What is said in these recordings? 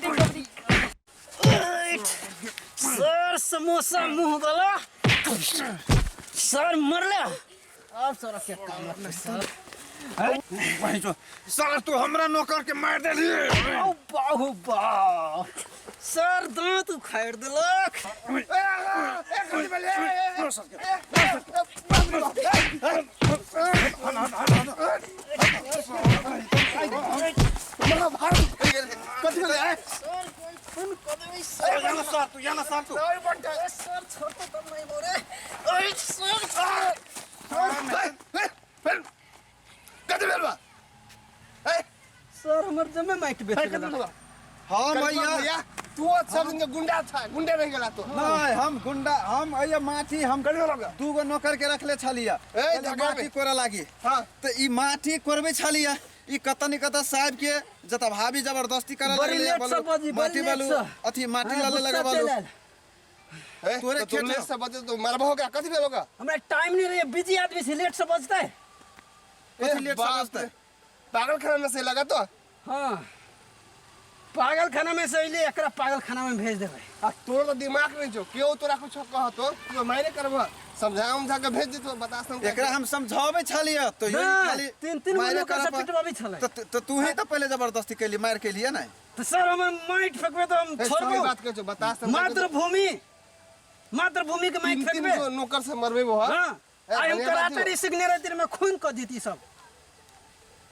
Kabaddi kabaddi. Sir samosa मुंह वाला sir मरले। अब सर के काम लगतै सर। वही जो सर तू हमरा नौकर के मार देली। औ बाहु बा, सर दांत उखाड़ देलक। कथी भेलै? सर कोई खून कऽ देबै सर। याना सर तू, याना सर तू। ए, सर छोड़तो तब नहीं बोरे। ओए सर। कथी भेल बा? सर हमर जमे माइट बेच कथी देलक। भेल बा? हाँ भैया। भैया तू सब दिन के गुंडा था, गुंडे रह गेला तू। नहीं, हम गुंडा हम अइया माटी हम कथी भेल बा? दूगो नौकर के रखले छलिया। ए, कहलियै जगह माटी में। कोरा लागी। हाँ। तो ई माटी कोरबे छलिया, ई कत नि कत साहब के जत भाभी जबरदस्ती करे बड़ी लगले लेट बालू, से बजी, बड़ी माटी लेट बालू से। अथी माटी हाँ, लले गुस्सा लगे बालू। चलि आयल। ए, तोरे तो तू खेत लेट से बजे तो मरबो का? कथी भेल होगा? हमरा टाइम नहीं रहे, बिजी आदमी से लेट से बजते। कथी लेट से बाप बजतै? रे। पागल खाना में से लगा तो। हाँ, पागल खाना में से अइले, एकरा पागल खाना में भेज देबै। आ तोर तो दिमाग नहीं छौ, केओ तोरा कुछ कहतो तो मायने करबह, समझा उमझा के भेज देतो बता समझा। एकरा हम समझाबै छलियै तो यो ना, खाली तीन तीन गो मारे नौकर से करऽ पर- पिटबाबै छलै। तो तू ही तो पहले जबरदस्ती कैली, मार कैलिए ना। तो सर हमर माइट फेंकबे तो हम ए, सही छोड़बो? बात कहै छौ, बता समझा के। मातृभूमि, मातृभूमि के माइट तीन तीन फेंकबे। गो नौकर से मरबे वो। हाँ। ए, आइ हम बढ़िया बात कराटे हो। नहीं सीखने रहती में खून कऽ देती सब।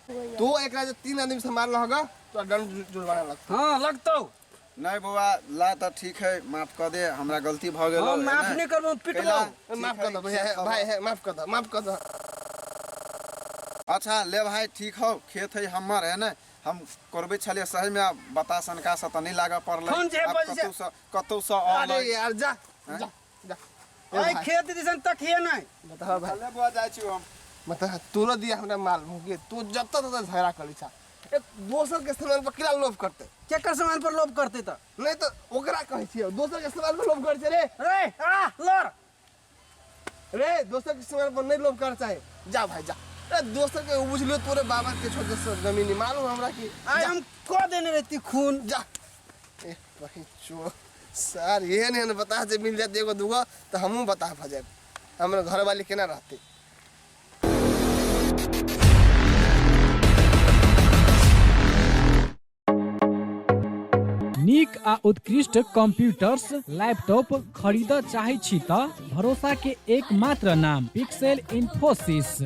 तू एकरा जे तीन आदमी से मारल होगा तो दंड जुर्माना लगतो। हाँ लगतो। नहीं बौआ ला तो ठीक है, माफ कर दे, हमरा गलती भ गेल। हम माफ नहीं करबो, पिटबो। माफ कर दो भैया, भाई है, माफ कर दो, माफ कर दो। अच्छा ले भाई, ठीक हो, खेत है हमर है ने, हम करबै छलियै सही में, आब बता सनका से तऽ नहीं लागऽ पड़लै। फोन जे आब बजै छै। कतौ से कतौ से अरे अलै। यार जा जा जा। ए आइ भाई, खेत दिसन तकिए नहीं। बताओ भाई। ले बौआ जाइ छी हम। मतलब तोरो दिया हमरा माल भूखे तू जब तक तक झगड़ा करी छा, एक दोसर के सामान पर किला लोभ करते? केकर सामान पर लोभ करते तऽ? नहीं तो ओकरा कहै छियै दोसर के सामान पर लोभ करे छै रे। रे आ लड़ रे, दोसर के सामान पर नहीं लोभ कर चाहे। जा भाई जा। अरे दोसर के बुझलियो तोरे बाबा के छोड़ दे जमीन मालूम हमरा की। आइ हम कऽ देने रहती खून। जा। ए बहिन चो सर, एहन एहन बता जे मिल जात एगो दूगो तो हमहूँ बता भऽ जायब, हमर घरवाली केना रहतै। नीक आ उत्कृष्ट कंप्यूटर्स लैपटॉप खरीदऽ चाहै छी तऽ भरोसा के एकमात्र नाम पिक्सेल इन्फोसिस।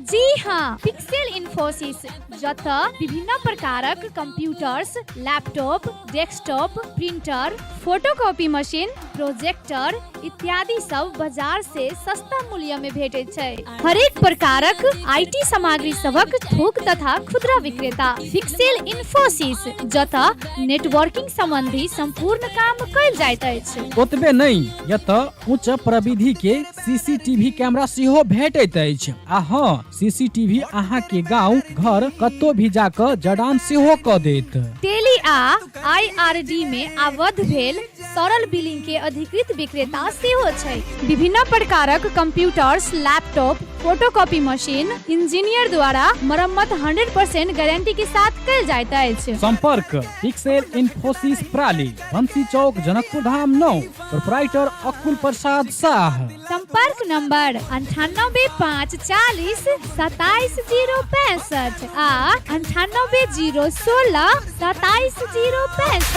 जी हाँ, पिक्सेल इन्फोसिस, जतऽ विभिन्न प्रकारक computers, laptop, desktop, printer, photocopy machine, projector इत्यादि सब बाजार से सस्ता मूल्य में भेटैत छै। हरेक प्रकारक IT सामग्री सभक थोक तथा खुदरा विक्रेता पिक्सेल इन्फोसिस, जतऽ नेटवर्किंग संबंधी संपूर्ण काम कयल जाइत अछि। ओतबे नहि, एतऽ उच्च प्रविधि के सीसीटीवी कैमरा सेहो भेटैत अछि। आ हँ, सीसीटीवी अहाँ के गांव घर कतौ भी जा कऽ जड़ान सेहो कऽ देत। टेली आ आईआरडी में आबद्ध भेल सरल बिलिंग के अधिकृत विक्रेता सेहो छै। विभिन्न प्रकारक computers, laptop, photocopy machine engineer द्वारा मरम्मत 100% गारंटी के साथ कयल जाइत अछि। संपर्क पिक्सेल इन्फोसिस प्राली, बंसी चौक, जनकपुर धाम 9, प्रोपराइटर अकुल प्रसाद साह। संपर्क नंबर 98 5 40 27 0 65 आ 98 0 16 27 0 65।